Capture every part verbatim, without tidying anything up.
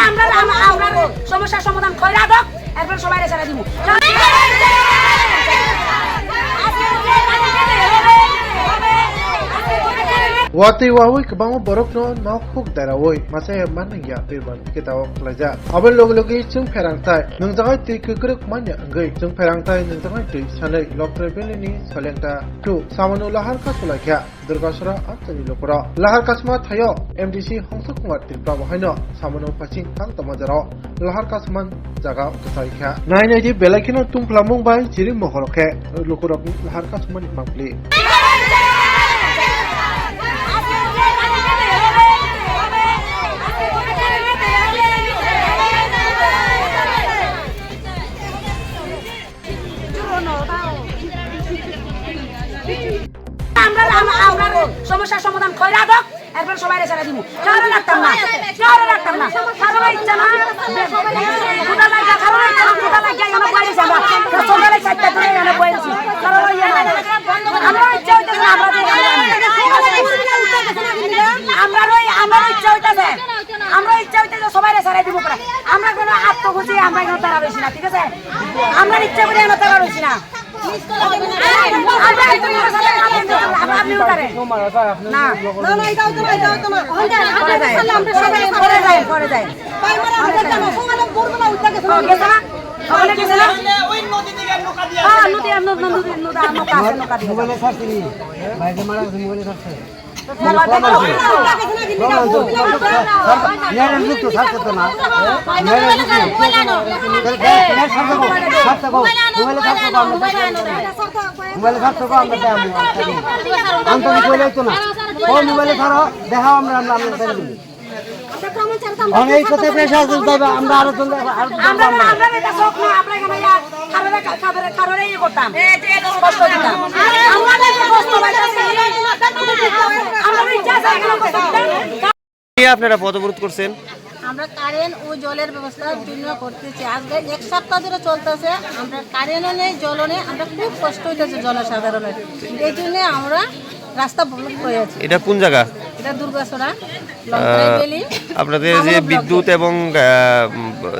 আমরা আমরা আমরা সমস্যার সমাধান কইরা দক, এরপর সবাই ছেড়ে দিব। Watwi wawi kwbangma borokno nok huk deraui masa ya manwi ya twi ban khe dawa khlaijak. Aboni logi logi chwng pherang tai nungjagai twi kwkrwk manya wngwi chwng pherang tai nungjagai twi sanwi Longtrai Valley ni Solengta two samano lahar kasu laikha. Durgasora amchaini lukurok lahar kasma thaio M D C Hongsa Kumar Tripura bo haino samano paching kang tongma jora lahar kasman jaga kwchai kha. Nai nai di belai kheno tungphlamung bai chiri mohoro khe lukurokni lahar kasmani mangpli. আমরা আমরা আমরা সমস্যার সমাধান কইরা দক, এরপর সবাই ছেড়ে দিব। কারো রাখতাম না, কারো রাখতাম না। কারো ইচ্ছা না, কোথা লাগে, কারো ইচ্ছা না, কোথা লাগে, এখানে বইছি আমরা। সকালে চারটা ধরে এখানে বইছি। কারো ইয়ে না। আমরা ইচ্ছা হইতেছে না, আমরা যে আমরা রই, আমরা ইচ্ছা হইতেছে, আমরা ইচ্ছা হইতেছে সবাই ছেড়ে দিব করে। আমরা কোনো আত্মঘুষি, আমরা এখানে তারা রয়েছি না, ঠিক আছে? আমরা ইচ্ছা করে এখানে তারা রয়েছি না। আমরা একদম ওর সাথে না বন্ধু, আমরা আপনি উতারে। না। না, না, এটা হতো না, এটা হতো না। ওখানে যায়, ওখানে যায়, ওখানে যায়। ভাই, মারা আমাদের জানো, সকালে ভোরবেলা উঠতে গেছে না। ও, গেছে না? ওখানে গেছে না? হ্যাঁ, নদী, নদী, নদী, নদী, নৌকা আছে, নৌকা দিয়ে। মোবাইলে ছাড়ছিনি? ভাই, যে মারা গেছে, মোবাইলে ছাড়ছে। মোবাইলে থাকতো বা আমরা তাই আমরা আমি তো কিছু হইলে হইতো না। ও মোবাইলে ছাড়ো, দেখাও আমরা, আমরা, আমরা তাই বলি। অনেক কথা প্রেশার দিতে হবে, আমরা আরো চলতে, আরো চলতে আমরা আমরা। আমরা এটা শখ না, আমরা এখানে ইয়া, কারোরে, কারোরে, কারোরে ইয়ে করতাম, কষ্ট দিতাম। আমরা তো কষ্ট পাইতাছি। আমরা ইচ্ছা আছে এখানে কষ্ট দিতাম। কি আপনারা পথ অবরোধ করছেন? আমরা কারেন্ট ও জলের ব্যবস্থার জন্য করতেছি। আজকে এক সপ্তাহ ধরে চলতেছে, আমরা কারেন্টও নেই, জলও নেই, আমরা খুব কষ্ট হইতেছে জনসাধারণের। এই জন্য আমরা রাস্তা ব্লক হয়ে আছে। এটা কোন জায়গা? এটা দুর্গাছড়া, লংকাই আহ, ভ্যালি, আপনাদের যে আমলা ব্লক। বিদ্যুৎ এবং, আহ,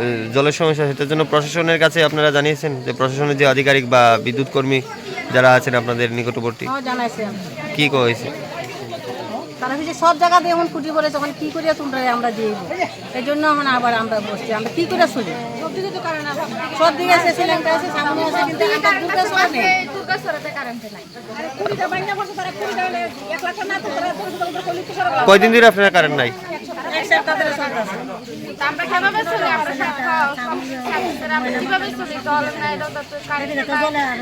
উম, জলের সমস্যা, সেটার জন্য প্রশাসনের কাছে আপনারা জানিয়েছেন যে প্রশাসনের যে আধিকারিক বা বিদ্যুৎ কর্মী যারা আছেন আপনাদের নিকটবর্তী? হ্যাঁ, জানাইছি আমরা। কি কইছে? তারা হচ্ছে সব জায়গাতে এমন খুঁটি পড়ে, তখন কি করিয়া তোমরা আমরা দিয়ে দিবো? এই জন্য এখন আবার আমরা বসছি, আমরা কি করে চলি? সব দিকে আছে, সিলিংটা আছে, সামনে আছে, কিন্তু আমরা দুর্গাছড়া নেই। কয়দিন ধরে আপনারা কারেন্ট নাই? এক সপ্তাহ ধরে চলতেছে। আমরা কিভাবে চলি? আমরা সব খাওয়া, সব, আমরা কিভাবে চলি? জল নাই, এটা তো কারেন্ট নাই।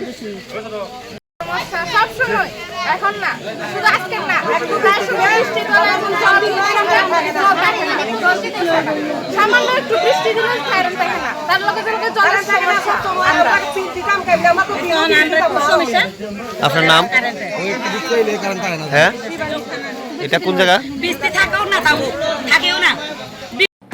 সমস্যা সব সময়, এখন না, শুধু আজকে না, এখন প্রায় সময় বৃষ্টি তো, এখন জল, জল থাকে না, জল দিতে আসে না। সামান্য একটু বৃষ্টি দিলে কারেন্ট থাকে না, তার লগে লগে জলের সমস্যা। আমরা আপনার নাম? হ্যাঁ, এটা কোন জায়গা? বৃষ্টি থাকেও না, তাও থাকেও না।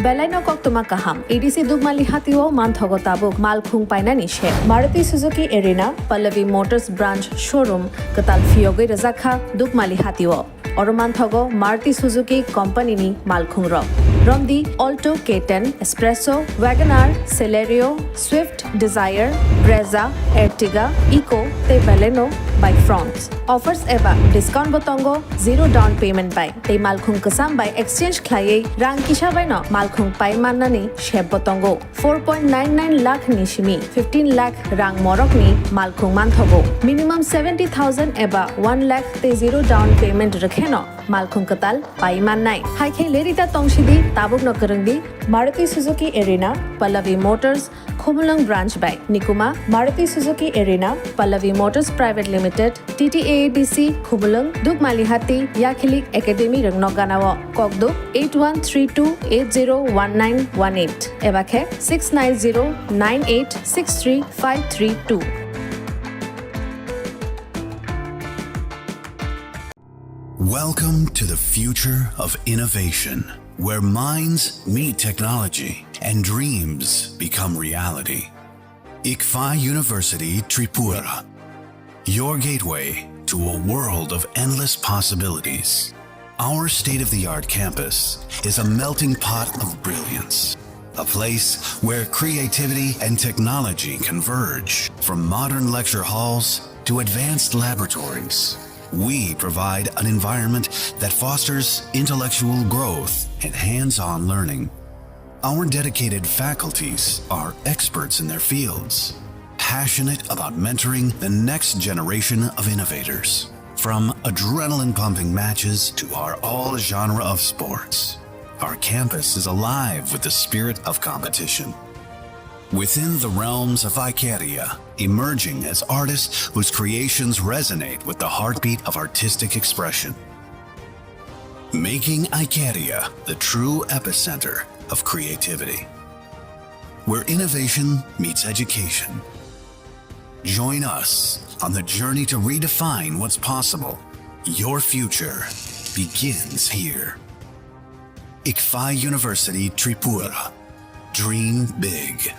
Belai no koktwma kaham. A D C Dukmali hatio manthogo tabuk malkhung painani se. Maruti Suzuki Arena, Pallavi Motors Branch Showroom, kwtal phiyogwi rwjakha Dukmali hatio. Oro manthogo Maruti Suzuki Company ni malkhung rok. Romdi Alto K ten, Espresso, Wagon R, Celerio, Swift Desire, Brezza, Ertiga, Eeco tei Baleno bai Fronx. Offers eba discount bo tongo, zero down payment bai. Tei malkhung kwcham bai exchange khlaiwi rang kisa baino malkhung pai mannani sep bo tongo. Four point nine nine lakh ni simi fifteen lakh rang morokni malkhung manthogo. Minimum seventy thousand eba one lakh tei zero down payment rwkheno malkhung kwtal pai mannai. Hai khe lerita tongsidi, tabukno kwrwngdi Maruti Suzuki Arena, Pallavi Motors, Khumulwng Branch bai. Nikuma, Maruti Suzuki Arena, Pallavi Motors Private Limited, T T A A D C, Khumulwng, Dukmalihati, Yakhilik Academy rwngno ganao. Kokduk eight one three two eight zero one nine one eight eba khe six nine zero nine eight six three five three two. Welcome to the future of innovation, where minds meet technology and dreams become reality. ICFAI University Tripura, your gateway to a world of endless possibilities. Our state-of-the-art campus is a melting pot of brilliance, A place where creativity and technology converge, from modern lecture halls to advanced laboratories. We provide an environment that fosters intellectual growth and hands-on learning. Our dedicated faculties are experts in their fields, passionate about mentoring the next generation of innovators. From adrenaline-pumping matches to our all-genre of sports, our campus is alive with the spirit of competition. Within the realms of Icaria, emerging as artists whose creations resonate with the heartbeat of artistic expression. Making Icaria the true epicenter of creativity, where innovation meets education. Join us on the journey to redefine what's possible. Your future begins here. Ikfa University Tripura. Dream big.